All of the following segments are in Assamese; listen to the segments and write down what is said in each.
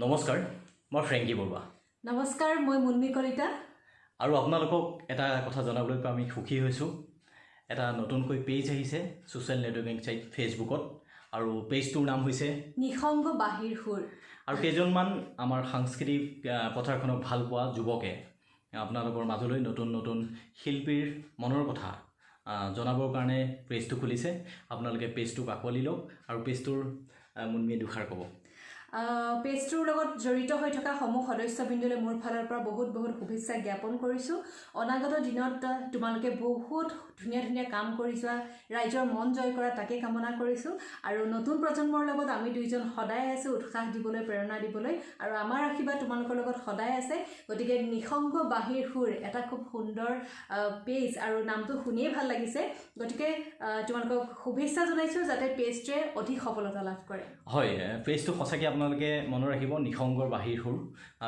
নমস্কাৰ, মই ফ্ৰেংকী বৰুৱা। নমস্কাৰ, মই মুন্মী কলিতা। আৰু আপোনালোকক এটা কথা জনাবলৈ পাই আমি সুখী হৈছোঁ। এটা নতুনকৈ পেজ আহিছে ছ'চিয়েল নেটৱৰ্কিং ছাইট ফেচবুকত আৰু পেজটোৰ নাম হৈছে নিসংগ বাঁহীৰ সুৰ। আৰু কেইজনমান আমাৰ সাংস্কৃতিক পথাৰখনক ভাল পোৱা যুৱকে আপোনালোকৰ মাজলৈ নতুন নতুন শিল্পীৰ মনৰ কথা জনাবৰ কাৰণে পেজটো খুলিছে। আপোনালোকে পেজটোক আঁকোৱালি লওক আৰু পেজটোৰ মুন্মীয়ে দুষাৰ ক'ব। পেজটোৰ লগত জড়িত হৈ থকা সমূহ সদস্যবৃন্দলৈ মোৰ ফালৰ পৰা বহুত বহুত শুভেচ্ছা জ্ঞাপন কৰিছোঁ। অনাগত দিনত তোমালোকে বহুত ধুনীয়া ধুনীয়া কাম কৰি যোৱা, ৰাইজৰ মন জয় কৰা তাকে কামনা কৰিছোঁ। আৰু নতুন প্ৰজন্মৰ লগত আমি দুইজন সদায় আছোঁ উৎসাহ দিবলৈ, প্ৰেৰণা দিবলৈ, আৰু আমাৰ আশীৰ্বাদ তোমালোকৰ লগত সদায় আছে। গতিকে নিসংগ বাঁহীৰ সুৰ এটা খুব সুন্দৰ পেজ আৰু নামটো শুনিয়েই ভাল লাগিছে। গতিকে তোমালোকক শুভেচ্ছা জনাইছোঁ যাতে পেজটোৱে অধিক সফলতা লাভ কৰে। হয়, পেজটো সঁচাকৈ আপোনালোকে মনত ৰাখিব, নিসংগৰ বাঁহীৰ সুৰ,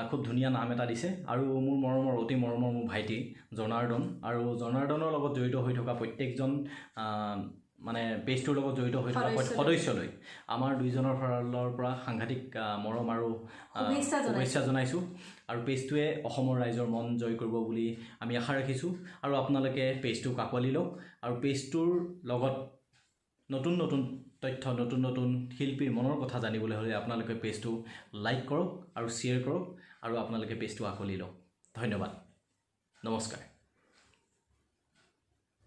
খুব ধুনীয়া নাম এটা দিছে। আৰু মোৰ মৰমৰ, অতি মৰমৰ মোৰ ভাইটি জনাৰ্দন আৰু জনাৰ্দনৰ লগত জড়িত হৈ থকা প্ৰত্যেকজন মানে পেজটোৰ লগত জড়িত হৈ থকা সদস্যলৈ আমাৰ দুইজনৰ ফালৰ পৰা সাংঘাতিক মৰম আৰু শুভেচ্ছা জনাইছোঁ। আৰু পেজটোৱে অসমৰ ৰাইজৰ মন জয় কৰিব বুলি আমি আশা ৰাখিছোঁ। আৰু আপোনালোকে পেজটোক আঁকোৱালি লওক আৰু পেজটোৰ লগত নতুন নতুন তথ্য, নতুন নতুন শিল্পীৰ মনৰ কথা জানিবলৈ হ'লে আপোনালোকে পেজটো লাইক কৰক আৰু শ্বেয়াৰ কৰক আৰু আপোনালোকে পেজটো আঁকোৱালি লওক। ধন্যবাদ, নমস্কাৰ।